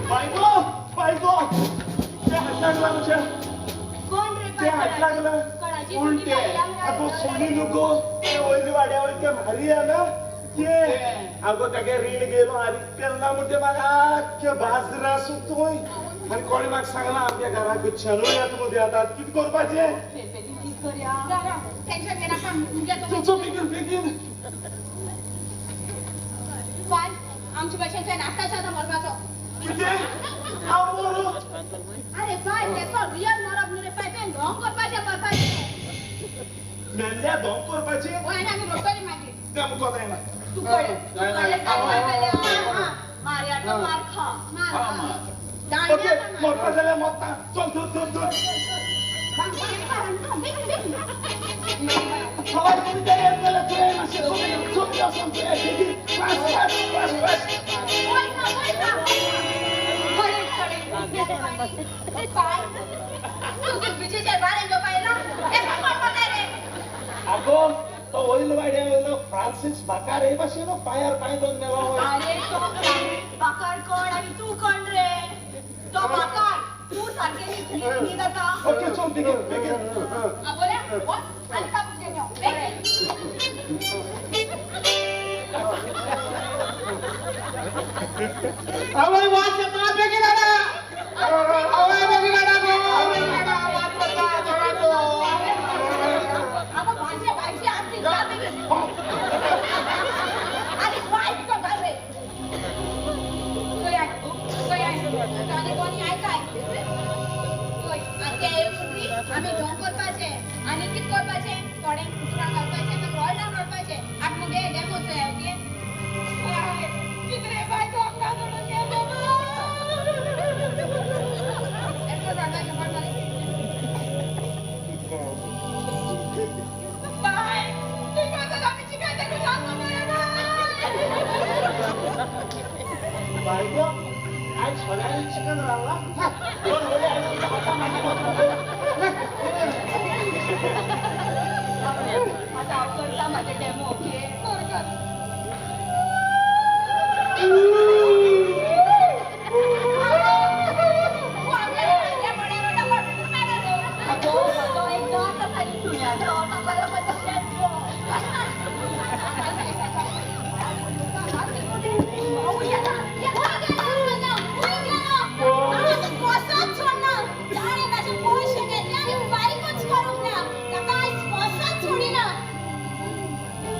बायको बायको ते हात लागला तुझ्या ते हात लागला उलटे अगो सोनी नको ते वयली वाड्यावर ते भारी आहे ना ते अगो तागे रीण गेलो आनी केन्ना म्हणटे म्हाका आख्खे बाजरा सुतोय आनी कोणी म्हाका सांगला आमच्या घराक गुच्छानूय येता म्हण आतां कितें करपाचें तुजो बेगीन बेगीन आमचे भाशेन आतांच आतां मरपाचो कितें हांव मरूं अरे बाय तेसो रियल मरप न्हू रे बाय तें ढोंग करपाचें मरपाचें मेल्ल्या ढोंग करपाचें हय आनी आमी रडटलीं मागीर तें आमकां जायना तूं कळ्ळें तूं कळ्ळें काय मारया तो मार खा मार खा ओके मरपा जाल्यार मरता चल धर धर धर सवाय कोणी ते येत जाल्यार तुवें मातशें चोय वचोन तुवें बेगीन फास्ट फास्ट फास्ट फास्ट आगो तो वयलो वाड्या वयलो फ्रांसीस बाकार हे भाशेन पांयार पांय दोन मेलो. अरे तो बाकार कोण आनी तूं कोण रे? तो बाकार तूं सारकें न्हीद आतां. ओके चल बेगीन बेगीन. बोल्या आनी कापून घेवन यो बेगीन. आवय वाच येता बेगीन हाडा. आवय बेगीन हाडा गो. बेगीन हाडा वाच येता घराचो. अगो भाजी भाजी आसली जा बेगीन. आनी वायट तो घाल रे. चोय I चोय I आनी कोणी आयकाय चोय आनी ते एक आमी ढोंग करपाचें आनी कितें करपाचें थोडें कुत्रां घालपाचें मागीर व्हडल्यान रडपाचें आतां मुगे डेमो चोय ओके. कितले बाय ढोंगा सोडून गेलो रडपाचें पण मरे बाय तुका जाल्यार आमी चिकन तेका सांगू मरे बाय. बायको आयज सोल्यानी चिकन रांदलां. आतां हांव करता म्हाजें डेमो ओके कर कर.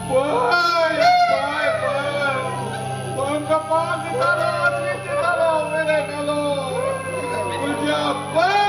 पळय पळय पळय तुमकां पांच दितालो वीस दितालो मेरेतालो तुज्या पळय.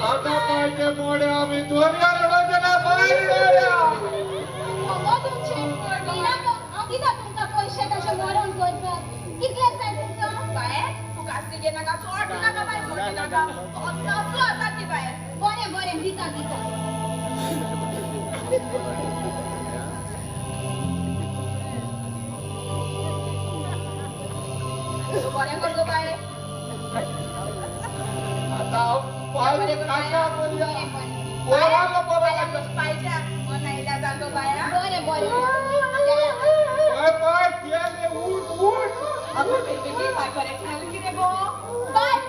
आता पाहिजे मोड्या आम्ही दोर्या रडोवचे ना बाहेर रडोवया. बरें बरें दिता दिता. बरें करतो बाय. आता पाय काका करूया पोराला बरं लागतं. पायच्या मन आयल्या जातो बाय. बरें बरें. अगो बेगीन बाय बरें जालें कितें गो? बाय.